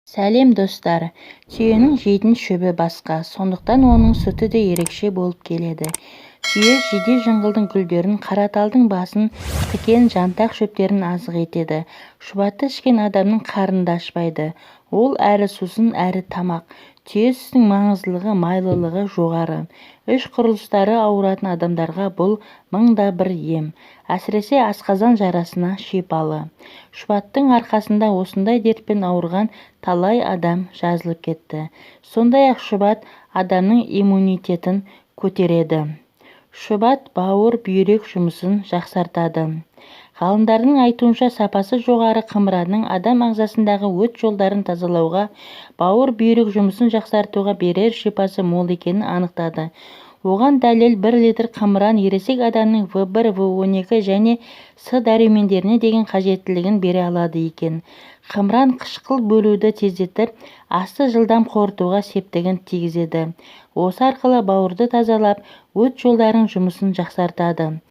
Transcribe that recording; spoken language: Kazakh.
Сәлем, достар! Түйенің жейтін шөбі басқа, сондықтан оның сүті де ерекше болып келеді. Түйе жиде-жыңғылдың гүлдерін, қараталдың басын, тікен, жантақ шөптерін азық етеді. Шұбатты ішкен адамның қарны да ашпайды. Ол әрі сусын, әрі тамақ. Түйе сүтінің маңыздылығы, майлылығы жоғары. Іш құрылыстары ауыратын адамдарға бұл мың да бір ем. Әсіресе асқазан жарасына шипалы. Шұбаттың арқасында осындай дертпен ауырған талай адам жазылып кетті. Сондай-ақ шұбат адамның иммунитетін көтереді. Шұбат бауыр, бүйрек жұмысын жақсартады. Ғалымдардың айтуынша, сапасы жоғары қымыранның адам ағзасындағы өт жолдарын тазалауға, бауыр-бүйрек жұмысын жақсартуға берер шипасы мол екенін анықтады. Оған дәлел, 1 литр қымыран ересек адамның В1, В12 және С дәрумендеріне деген қажеттілігін бере алады екен. Қымыран қышқыл бөлуді тездетіп, асты жылдам қорытуға септігін тигізеді. Осы арқылы бауырды тазалап, өт жолдарының жұмысын жақсартады.